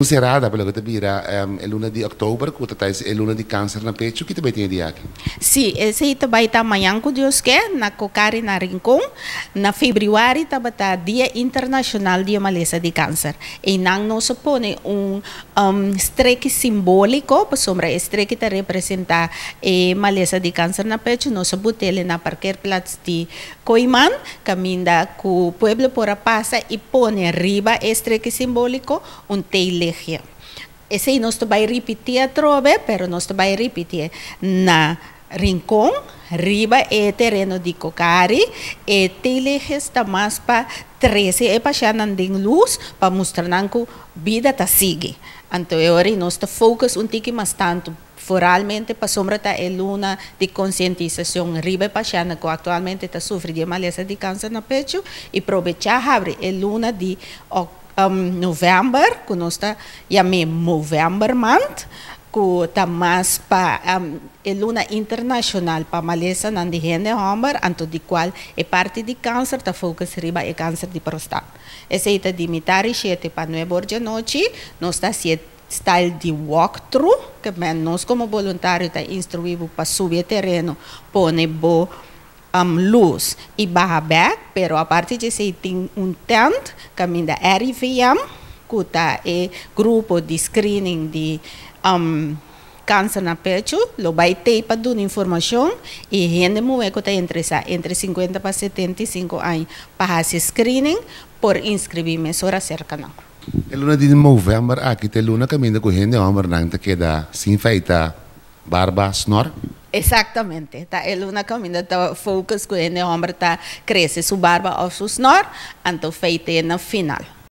Serada pa loke ta bira e luna di òktober ku ta ta e luna di kanser na pechu. Ki ta bai tin e dia aki? Sí, esei ta bai ta mañan ku Dios ke, na Cocari na Rincon. Na febrüari tabata Dia Internashonal di e Malesa di Kanser. Einan nos a pone un streki simbóliko, pasobra e streki ta representá e malesa di kanser na pechu. Nos a but'el na parkeerplaats di Kooiman, kaminda ku pueblo por a pasa i pone riba e streki simbóliko un theelichtje. Esei nos ta bai ripití atrobe, pero nos ta bai ripitié na Rincon, riba e tereno di Cocari. E theelichtjes ta mas pa trese e pashèntnan den lus, pa mustra nan ku bida ta sigui. Anto e ora ei nos ta focus un tiki mas tantu, foralmente pasobra ta e luna di konsientisashon riba e pashèntnan ku aktualmente ta sufri di e malesa di kanser na pechu, i probechá habri e luna di November, ku nos ta yam'é Movembermaand, ku ta mas pa e luna internashonal pa malesanan di hende hòmber, anto di kual e parti di kanser ta focus riba e kanser di prostat. Esei ta di mitar i shete pa nuebe or djanochi. Nos ta hasié style di walk through, ke men nos komo boluntario ta instruí bo pa subi e tereno, pone bo lus i baha bek, pero aparte di esei tin un tent kaminda RIVM, ku ta e grupo di screening di kanser na pechu, lo bai tei pa duna informashon i hende muhé ku ta interesá entre 50 pa 75 aña pa hasi screening por inskribí mesora serka nan. E luna di novèmber aki ta e luna kaminda ku hende hòmbernan ta keda sin feita barba, snor? Exactamente. Ta e luna caminda ta focus cu hende homber ta crece su barba of su snor, anto feite na final.